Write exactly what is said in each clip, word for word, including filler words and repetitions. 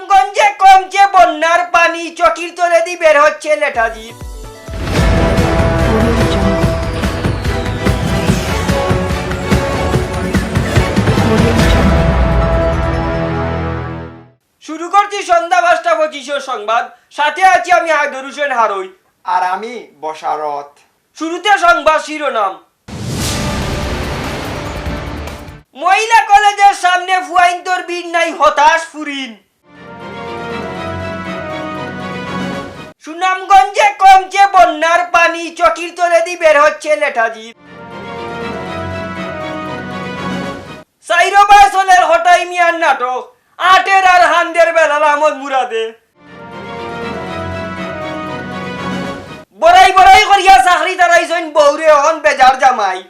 গঞ্জে কমছে বন্যার পানি, চকির তলেদি বের হচ্ছে লেঠাজির। শুরু করছি সন্ধ্যা পাঁচটা পঁচিশর সংবাদ। সাথে আছি আমি হায়দর হোসেন হারুই। আর আমি বশারত। শুরুতে সংবাদ শিরোনাম। মহিলা কলেজের সামনে ফুয়াইন্তর ভিড় নাই, হতাশ ফুরিন। সুনামগঞ্জে কমছে বন্যার পানি, চকির তলেদি বের হচ্ছে লেঠাজির। সাইরোবায় চলের হটাই মিয়ার নাটক, আটের আর হান্দের বেলাল আহমদ মুরাদে। বড়াই বড়াই করিয়া চাকরি তারাইছইন বউরে, অখন বেজার জামাই।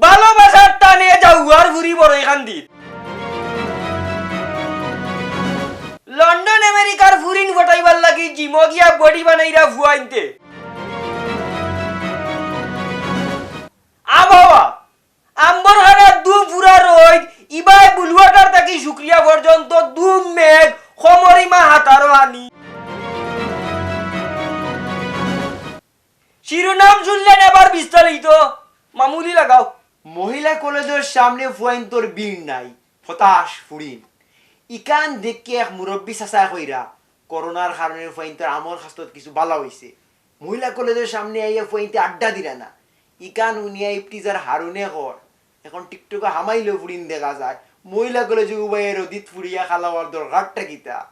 ভালোবাসার টানে যাওয়ার ফুরি বড়ই খান্দিত। লন্ডন আমেরিকার ফুরিন ফটাইবার লাগি জিমো গিয়া বডি বানাইরা ফুয়াইন্তে। আবহাওয়া, আম্বর খানার দুম ফুরা রইদ, ইবায় বুলুয়াটার থাকি শুক্রিয়া পর্যন্ত দুম মেঘ, খমরিমা হাতারো আনি। শিরোনাম শুনলেন, এবার বিস্তারিত। মামুলি লাগাও। মহিলা কলেজের সামনে ফুয়াইন্তর ভিড় নাই, হতাশ ফুরিন। ইকান দেখে এক মুরব্বী চাচায় কইরা, করোনার কারণে ফুয়াইন্তর আমল খাস্তত কিছু বালা হইছে। মহিলা কলেজের সামনে আইয়া ফুয়াইন্তে আড্ডা দিরা না। ইকান হুনিয়া ইফতিজার হারুনে কর, এখন টিকটকে হামাইলেও ফুরিন দেখা যায়। মহিলা কলেজে উবাইয়ে রদিত ফুরিয়া খালাওয়ার দরকারটা কিতা?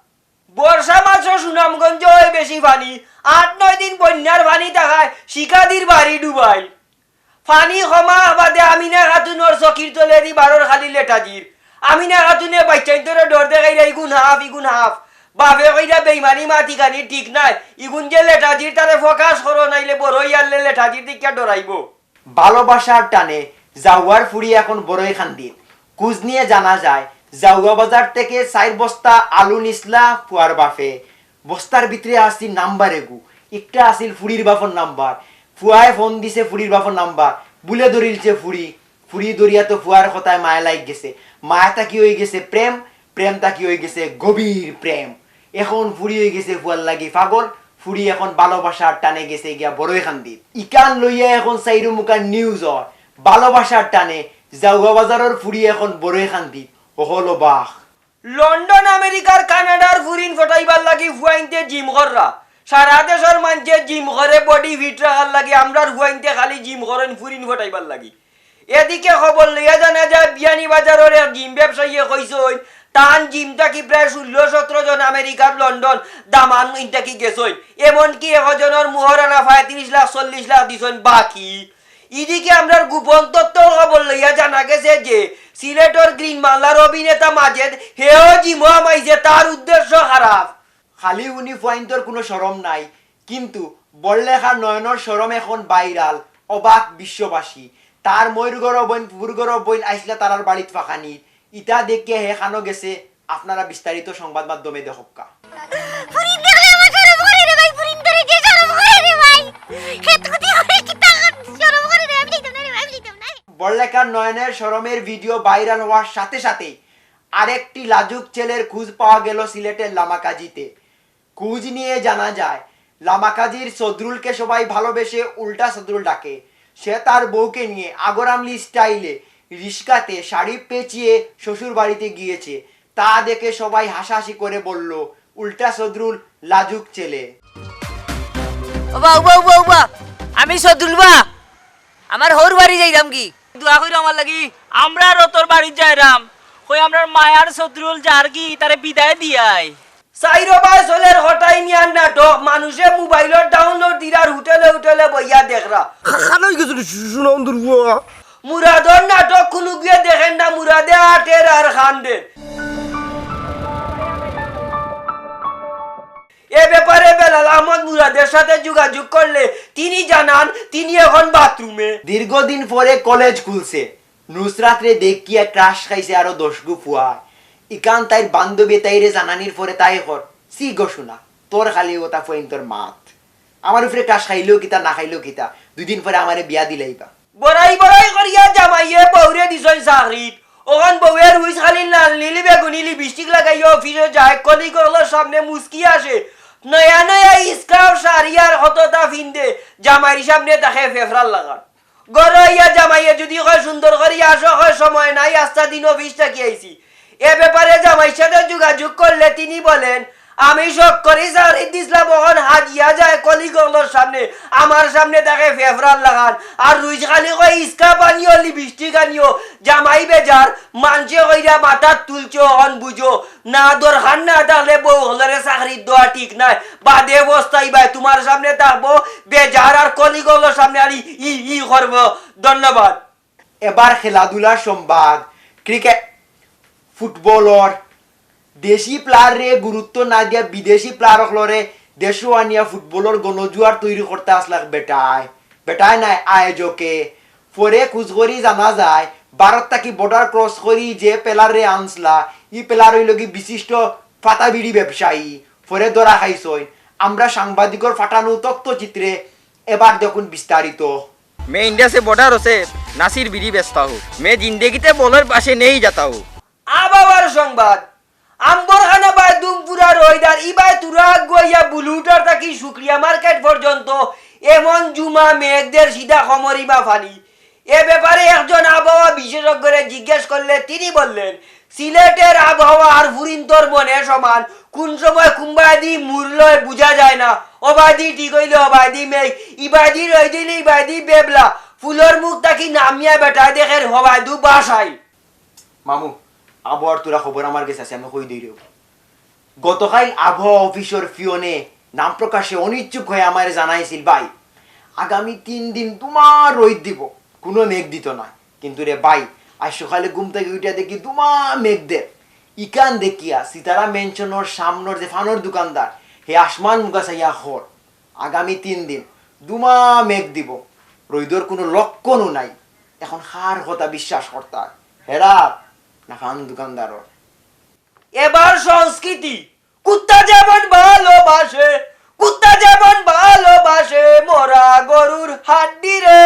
বর্ষা মাসও সুনামগঞ্জ হয় বেশি পানি, আট নয় দিন বন্যার পানি থাকায় শিকাদির বাড়ি ডুবাইল। পানি কমা বাদে আমিনা খাতুনর চকির তলেদি বারর খালি লেঠাজির। আমিনা খাতুনে বাইচ্চাইন্তরে ডর দেখাইরা, ইগুন হাফ, ইগুন হাফ। বাপে কইরা বেইমানি মাতিখানি ঠিক নাই, ইগুন যে লেঠাজির তারে ফোকাস করো, নাইলে বড় ইয়ারলে লেঠাজির দেখিয়া ডরাইবো। ভালোবাসার টানে জাউয়ার ফুরি এখন বড়ই খান্দিত। খোঁজ নিয়ে জানা যায়, জাউয়া বাজার থেকে চাইর বস্তা আলু নিছলা ফুয়ার বাফে। বস্তার ভিতরে আছিল নাম্বার এগু, একটা আছিল ফুরির বাফর নাম্বার। ফুয়ায় ফোন দিছে ফুরির বাফর নাম্বার, বুলে ধরিলছে ফুরি। ফুরি ধরিয়া তো ফুয়ার কথায় মায়া লাগ গেছে। মায়া তাকি হয়ে গেছে প্রেম, প্রেম তাকি হয়ে গেছে গভীর প্রেম। এখন ফুরি হয়ে গেছে ফুয়ার লাগি পাগল। ফুরি এখন ভালোবাসার টানে গেছে গিয়া বড়ই খান্দিত। ইকান লইয়া এখন চাইরু মুখার নিউজ হয়, ভালোবাসার টানে জাউয়া বাজারর ফুরি এখন বড়ই খান্দিত। ওহলো বাহ। লন্ডন, আমেরিকার, কানাডার ফুরিন ফটাইবার লাগি ফুয়াইন্তে জিম কররা। সারা দেশর মানষে জিম করে বডি ফিট রাখার লাগি, আমরার ফুয়াইন্তে খালি জিম করইন ফুরিন ফটাইবার লাগি। এদিকে খবর লইয়া জানা যায়, বিয়ানীবাজারর এক জিম ব্যবসায়ীয়ে কইছইন, তান জিম থাকি প্রায় ষোলো সতেরো জন আমেরিকার লন্ডন দামান ইন থাকি গেছইন। এমনকি একজনর মোহরানা পঁয়ত্রিশ লাখ চল্লিশ লাখ দিছইন বাকি। ইদিকে আমরার গোপন তথ্যর খবর লইয়া জানা গেছে যে সিলেটর গ্রিন বাংলার অভিনেতা মাজেদ, হেও জিমো হামাইছে, তার উদ্দেশ্য খারাপ। খালি হুনি ফুয়াইন্তর কুনু শরম নাই, কিন্তু বড়লেখার নয়নর শরম এখন ভাইরাল, অবাক বিশ্ববাসী। তার ময়ূরগড় বইন, ফুরগড় বইন আইছলা তারার বাড়িত ফাঁকানিত। ইতা দেখিয়া হে খানো গেছে, আপনারা বিস্তারিত সংবাদ মাধ্যমে দেখক্কা। ফুরিন দেখলে আমার শরম করে রে ভাই, ফুরিন ধরে যে শরম করে রে ভাই। খেত খুতি করে কিতা শরম করে রে, আমি যাইতাম না রে ভাই, আমি যাইতাম না। বড়লেখার নয়নের শরমের ভিডিও ভাইরাল হওয়ার সাথে সাথেই আরেকটি লাজুক ছেলের খোঁজ পাওয়া গেল সিলেটের লামাকাজিতে। খোঁজ নিয়ে জানা যায়, লামাকাজির সদরুলকে সবাই ভালোবেসে উল্টা সদরুল ডাকে। সে তার বউকে নিয়ে আগর আমলি স্টাইলে রিস্কাতে শাড়ি পেঁচিয়ে শ্বশুর বাড়িতে গিয়েছে। তা দেখে সবাই হাসাহাসি করে বলল, "উল্টা সদরুল, লাজুক ছেলে।" ওবা, ওবা, ওবা, ওবা, আমি সদরুল বা, আমার হউর বাড়ি যাইরাম কি? দোয়া কইরো আমার লাগি। আমরা রতর বাড়িত যাইরাম, কই আমরার মায়ার সদরুল যার কি, তারে বিদায় দিয়াই। সাইরো ভাই চলের হটাই মিয়ার নাটক, মানুষে মোবাইলর ডাউনলোড দিরার হোটেলে হোটেলে বইয়া দেখরা। খা-, খানা হয়ে গেছে রে, শু-, শোনা অন্ধুর বুয়া। মুরাদর নাটক কুনু গিয়ে দেখেন না, মুরাদে আটের আর খান্দের। এ ব্যাপারে বেলাল আহমদ মুরাদের সাথে যোগাযোগ করলে তিনি জানান, তিনি এখন বাথরুমে। দীর্ঘদিন পরে কলেজ খুলছে, নুসরাতরে দেখিয়া ক্রাশ খাইছে আরো দশ গু ফুয়ায়। ইকান তাইর বান্ধবী তাইরে জানানির পরে তাই কর, "সি গো শোনা, তোর খালি ওটা ফুয়াইন তোর মাত। আমার উপরে ক্রাশ খাইলেও কিতা, না খাইলেও কিতা, দুই দিন পরে আমারে বিয়া দিলাইবা।" বড়াই বড়াই করিয়া জামাইয়ে বউরে দিছইন চাকরিত। ওখান বউয়ের উইস খালি লাল নীল লিপস্টিক লাগাইয়া অফিসো যায়, কলিগ অকলর সামনে মুচকি আসে, নয়া নয়া স্কার্ফ শাড়ি আর হততা ফিন্দে, জামাইর সামনে তাকে ফেফড়ার লাগান। ঘরো আইয়া জামাইয়ে যুদি কয় সুন্দর করি আসো, কয় সময় নাই, আস্তা দিন অফিস থাকি আইছি। এ ব্যাপারে জামাইর সাথে যোগাযোগ করলে তিনি বলেন, আমি শখ করি চাকরি দিছলাম, অখন হাজিয়া যায় কলিগ অকলর সামনে, আমার সামনে তাকে ফেফড়ার লাগান। আর রুইজ খালি কয় স্কার্ফ আনিও, লিপস্টিক আনিও, জামাই বেজার, মানষে কইরা মাথাত তুলছো, অখন বুঝো। না, দরকার না থাকলে বউ অকলরে চাকরি দেওয়া ঠিক নায়। বাদে পস্তাইবায়, তুমার সামনে থাকবো বেজার আর কলিগ অকলর সামনে আলি ই ই করবো। ধন্যবাদ। এবার খেলাধুলার সংবাদ। ক্রিকেট, ফুটবলর দেশি প্লেয়াররে গুরুত্ব না দিয়া বিদেশি প্লেয়ার অকলরে দেশো আনিয়া ফুটবলর গণজুয়ার তৈরি করতা আসলা বেটায়। বেটায় নায়, আয়োজকে। পরে খুঁজ করি জানা যায়, ভারত থাকি বর্ডার ক্রস করি যে প্লেয়াররে আনছলা, ই প্লেয়ার অইলগি বিশিষ্ট পাতা বিড়ি ব্যবসায়ী। পরে ধরা খাইছইন। আমরা সাংবাদিকর পাঠানো তথ্যচিত্রে এবার দেখুন বিস্তারিত। मैं इंडिया से बॉर्डर से नासिर बीड़ी बेचता हूँ। मैं जिंदगी ते बॉलर पासे नहीं जाता हूँ। আবহাওয়ার সংবাদ। আম্বরখানা বায় দুমপুরা রইদার ইবায় তুরা আগুয়াইয়া বুলুটার থাকি শুক্রিয়া মার্কেট পর্যন্ত এমন জুমা মেঘদের সিধা খমরিমা ফানি। এ ব্যাপারে একজন আবহাওয়া বিশেষজ্ঞরে জিজ্ঞেস করলে তিনি বললেন, সিলেটের আবহাওয়া আর ফুরিন্তর মনে সমান, কোন সময় কুম্বাদি মুরলয় বুঝা যায় না। অবাদি ঠিক অইলে অবাদি মেঘ, ইবাদি রইদ অইলে ইবাদি বেবলা, ফুলর মুখ থাকি নামিয়া বেটায় দেখের হবাদু বাসাই। মামু, আবহাওয়ার তুরা খবর আমার গেছে আছে, আমি কই দেই রে। গতকাল আবহাওয়া অফিসর পিয়নে নাম প্রকাশে অনিচ্ছুক হয়ে আমারে জানাইছিল, ভাই, আগামী তিন দিন দুমা রইদ দিব, কোনো মেঘ দিত না। কিন্তু রে ভাই, আইজ সকালে ঘুম থাকি উঠিয়া দেখি দুমা মেঘ দের। ইখান দেখিয়া সিতারা মেনশনর সামনর যে ফানর দোকানদার, হে আসমান মুখা চাইয়া কর, আগামী তিন দিন দুমা মেঘ দিব, রইদর কোনো লক্ষণও নাই। এখন কার কথা বিশ্বাস করতা, হেরার না ফান দোকানদারর? এবার সংস্কৃতি। কুত্তা যেমন ভালোবাসে, কুত্তা যেমন ভালোবাসে মরা গরুর হাড্ডি রে,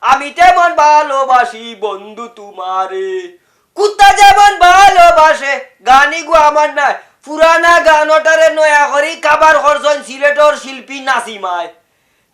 আমি তেমন ভালোবাসি বন্ধু তুমারে। কুত্তা যেমন ভালোবাসে, গান ইগু আমার নায়, পুরানা গান অটারে নয়া করি কাবার করছইন সিলেটর শিল্পী নাসিমায়।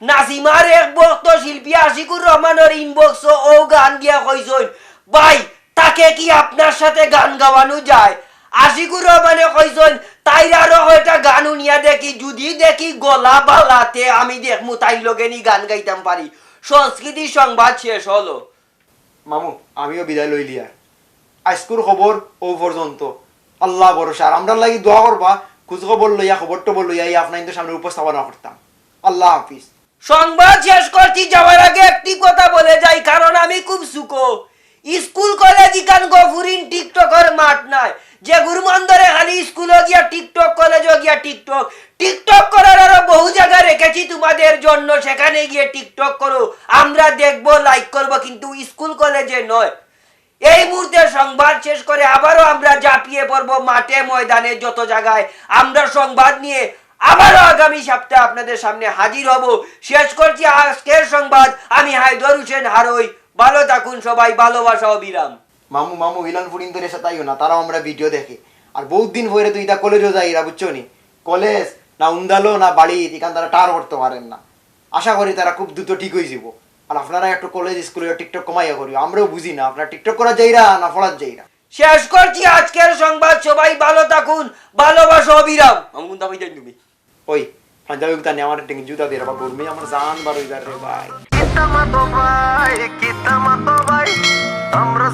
নাসিমার এক ভক্ত শিল্পী আশিকুর রহমানর ইনবক্সো অউ গান দিয়া কইছইন, ভাই, তাকে কি আপনার সাথে গান গাওয়ানো যায়? আশিকুর রহমানে কইছইন, তাইর আরো কয়টা গান হুনিয়া দেখি, যুদি দেখি গলা বালা তে আমি দেখমু তাইর লগে নি গান গাইতাম পারি। সংস্কৃতি সংবাদ শেষ হলো। মামু, আমিও বিদায় লইলিয়ার। আইজকুর খবর অউ পর্যন্ত। আল্লাহ ভরসা। আর আমরার লাগি দোয়া করবা, খোঁজ খবর লইয়া, খবর টবর লইয়া, এই আপনাইনতর সামনে উপস্থাপনা করতাম। আল্লাহ হাফিজ। সংবাদ শেষ করছি, যাওয়ার আগে একটি কথা বলে যাই, কারণ আমি খুব সুখো। স্কুল কলেজ ইখান গফুরিন টিকটকর মাঠ নায়। যেগুর মন ধরে খালি স্কুলো গিয়া টিকটক, কলেজো গিয়া টিকটক। টিকটক করার আরো বহু জাগা রেখেছি তোমাদের জন্য, সেখানে গিয়ে টিকটক করো, আমরা দেখবো, লাইক করবো, কিন্তু স্কুল কলেজে নয়। এই মুহূর্তে সংবাদ শেষ করে আবারও আমরা ঝাঁপিয়ে পড়বো মাঠে ময়দানে, যত জায়গায় আমরা সংবাদ নিয়ে আবারও আগামী সপ্তাহে আপনাদের সামনে হাজির হব। শেষ করছি আজকের সংবাদ। আমি হায়দর হোসেন হারই। ভালো থাকুন সবাই, ভালোবাসা ও বিরাম। মামু, মামু, ইলান ফুরিন্তরে সাতাইও না, তারাও আমরা ভিডিও দেখে। আর বহুত দিন পরে তো ইতা কলেজও যাইরা, বুঝছো নি? কলেজ না উন্দালো না বাড়ি, ইখান তারা টার করতে পারের না। আশা করি তারা খুব দ্রুত ঠিক অইযিবো। আর আপনারা একটু কলেজ স্কুলে টিকটক কমাইয়া করিও, আমরাও বুঝি না আপনারা টিকটক করাত যাইরা না পড়াত যাইরা। শেষ করছি আজকের সংবাদ। সবাই ভালো থাকুন, ভালোবাসা অবিরাম। আমি কোনটা কই যাই তুমি? ওই পাঞ্জাবি উতা নিয়ে আমার টিং জুতা দিয়ে রে বা গরমে আমার জান বার অই যার রে ভাই। কিতা মাতো ভাই, কিতা মাতো ভাই, আমরা